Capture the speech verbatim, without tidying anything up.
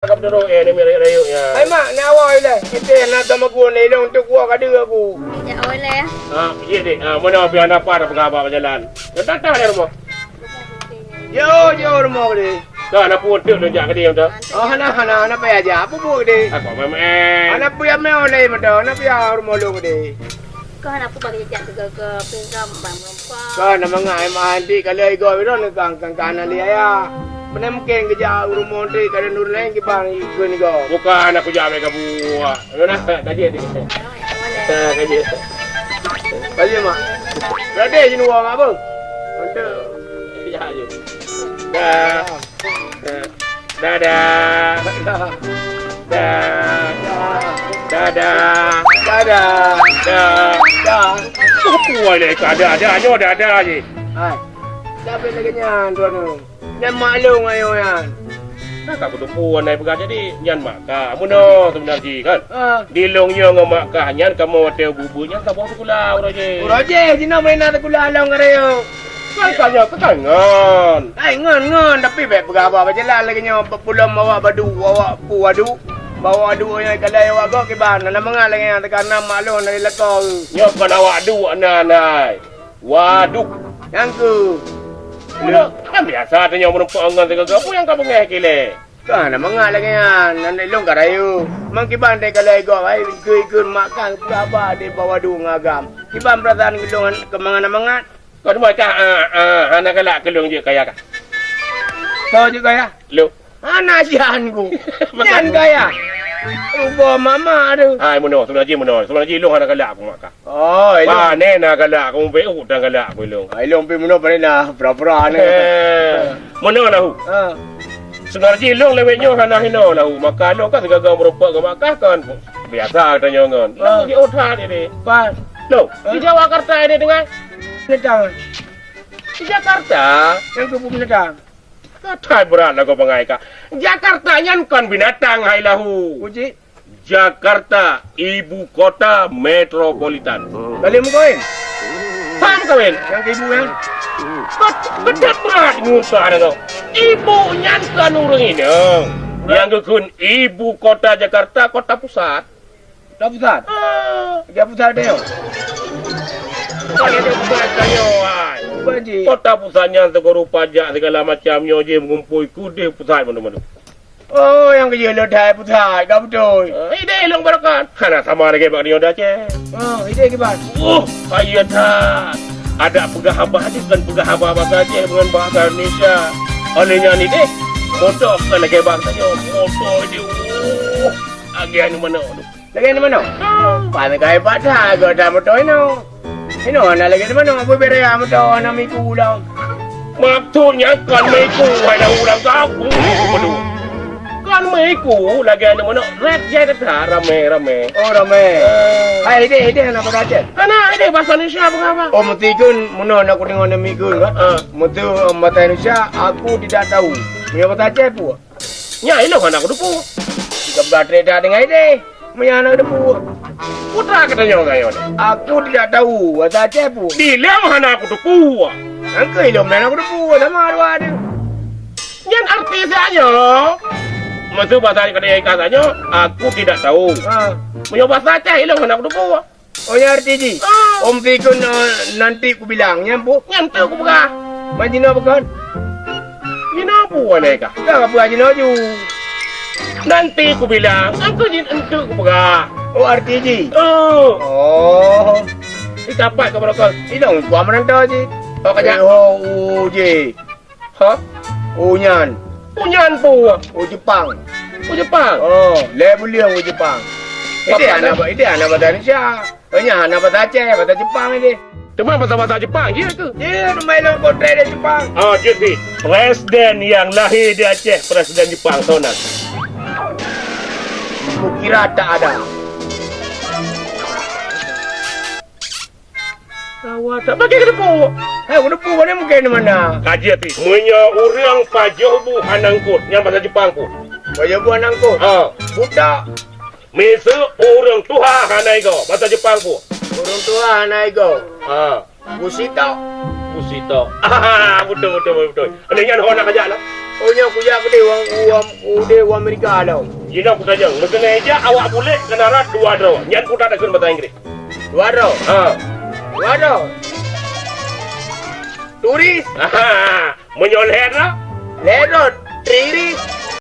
Ka beutôi, eh, ni mirek rayeuk nyan. Hai mak, ni awai lé. Kita na sama gua ni long tu gua ka deuh aku. Ya awai lé. Ha, iya dek. Ha, mana pi anak apa dah peugah bak jalan. Dah datang dari rumah. Yo, yo rumah gede. Dah, nak pun tu dah jak gede dah. Oh, hana, hana, hana payah jak. Apa buat gede? Aku memang. Hana payah mai oleh mata, hana payah rumah lu gede. Kau hana pun bagi jak ke ke pinggang bang. Ka na mangat ai meu'ah anti ka lheueh igoe droeneuh kang, kang ka na lé ayah. Meunan mungken geujak u rumoh anti ka lheueh nurun laén kiban ikheun igoe. Bukan aku jak amai kabuah. Nyoe na, ka jeuet. Ha, ka jeuet. Ka jeuet, mak. Berarti jeuneuh wong apa? Untuk. Ya, je. Dah. Dadah. Dadah. Dadah. Dadah. Dah. Dah. Apa lé ka dadah nyoe dadah je. Hai. Dah boleh lagèe nyan droeneuh. Nyan mak lôn ayo nyan. Nah, ka kuteupeu anai peugah jadi nyan mak ka. Meunoe seubeuna jih kan. Ah. Di lôn nyoe ngon mak ka nyan kamoe watèe bubu nyan saboh sikula uroe jih. Uroe jih jinoe meunan sikula lôn ka rayeuk. Kan ka nyoe keu kan ngon. Hai ngon, ngon, tapi bèk peugah haba bak jalan lagèe nyoe, peulom awak badu, awak pu adu. Bawa adu nyang ikalai awak gob kiban, hana mangat lagèe nyan teuka na mak lôn na di lakoe. Nyoe kon awak duek na nai. Waduh. Nyang keu. Udah, kan biasa tanyoe meureumpok ngon sigoe-goe, peue nyang ka beungèh kilé? Ka hana mangat lagèe nyan, nan lôn ka rayeuk. Mang kiban teuka lagèe gob, hai, ikeu-ikeu mak kah peugah haba di bawah du ngon agam. Kiban peurasaan lôn keu mangat-mangat. Kon meucah, ah, ah, hana galak keu lôn jeuet kaya kah? Soe jeuet kaya? Lôn. Hana jihan ku. Nyan kaya. Rugoe mama tu. Hai, meunoe, sebelah jih meunoe. Sebelah jih lôn hana galak ku mak kah. Oh, ilong. Pane na galak ku, beu dan galak ku ilong. Ah, ilong pi meunoe pane na pura-pura ni. Eh, meunoe lahu. Ha. Seungaji ilong lewat nyoe hana hino lahu. Maka ilong kan sigoe-goe meureumpok ngon mak kah kan. Biasa tanyoe ngon. Ah. Ilong di otak ini. Pan. Loh, di Jakarta ini dengan. Binatang. Di Jakarta. Yang keu binatang. Katai brat lagoe bangai kah. Jakarta nyan kon binatang hai lahu. Uji. Jakarta, ibu kota metropolitan. Kali meukawen. Paham kawen? Yang ibu kan? Beuthat brat ngusa deungoe. Ibu nyan kan ureueng inong. Nyang geukheun ibu kota Jakarta, kota pusat. Kota pusat? Ah. Kota pusat tanyoe. Kota pusat tanyoe, ai. Bukan, Ji. Kota pusat nyan teuguru pajak segala macam nyoe jih mengumpul kudeh pusat mandum-mandum. Oh, nyang keujeuet lôn that pusat, ka beutôi. Ah, ideh lôn barokan. Hana sama lagèe bak nyoe dah, Ceh. Oh, ideh kiban. Uh, kaya that. Adak peugah haba jih kon peugah haba bahasa Aceh ngon bahasa Indonesia. Oleh nyan ideh, moto kon lagèe bak tanyoe, moto ideh. Uh, lagèe anu manoe tu. Lagèe anu manoe? Ah. Pan kai patah gata moto inoe. Inoe hana lagèe anu manoe, bubé raya moto hana miku lom. Maksudnya kon miku, hai dah urang kampung miku bedu. Kon miku lagèe anu manoe, rap jai teuka ramé-ramé. Oh, ramé. Eh. Hai, ideh, ideh hana bahasa Aceh? Hana, ideh bahasa Indonesia peugah apa? Oh, meuti kheun meunoe na kudeungoe namiet kheun kan? Ah. Meuti bahasa Indonesia, aku tidak tahu. Meunyoe bahasa Aceh peue? Nyan ilong hana kuteupeu. Jika beurati that deungon ideh, meunyo hana kuteupeu. Putra ka tanyoe gayoneuh. Aku tidak tahu, bahasa Aceh peue? Di lôn hana kuteupeu. Nyang keu ilong hana kuteupeu, sama dua tu. Nyan arti saja. Maksud bahasa Aceh ka tanyoe, aku tidak tahu. Ha. Meunyo bahasa Aceh ilong hana kuteupeu. Oh, nyan arti jih. Ah. Om Tikun, eh, nanti kubilang. Nyan peue? Nyan tu kupeugah. Man jinoe bukon? Jinoe peue lé kah? Ka peugah jinoe ju. Nanti kubilang. Aku jin entuk kupeugah. Oh, arti jih? Oh. Oh. Di kapat ka barokon? Di dong kuah merantau jih. Oh, kajak. Eh, ho, u, jih. Ha? U nyan. U nyan peue? U Jepang. U Jepang? Oh, lé buleuen u Jepang. Ideh hana ba-, ideh hana bahasa Indonesia. Oh, nyan hana bahasa Aceh, bahasa Jepang ideh. Teuma bahasa-bahasa Jepang, iya ke? Iya, teuma ilong kontrak di Jepang. Ah, jeuet sih. Presiden nyang lahé di Aceh, presiden Jepang, soe nan? Kukira tak ada. Awak tak pakai kedepu. Hai, kedepu mana mungkin di mana? Kaji hati. Meunyoe ureueng pajoh bu hana ngkot, nyan bahasa Jepang peue? Pajoh bu hana ngkot? Ha. Buta. Miseue ureueng tuha hana igoe, bahasa Jepang peue? Ureueng tuha hana igoe. Ha. Busito. Busito. Ah, beutôi, beutôi, beutôi. Ada nyan ho nak kajak lah. Oh, nyoe kujak keudeh u, u, u, udeh u Amerika lom. Jinoe kutajang, meukeunai jak awak bulek keunaran dua droe. Nyan kuta takheun bahasa Inggris. Dua droe? Ha. Dua droe? Turis? Aha. Meunyoe lhèe droe? Lhèe droe. Three iris?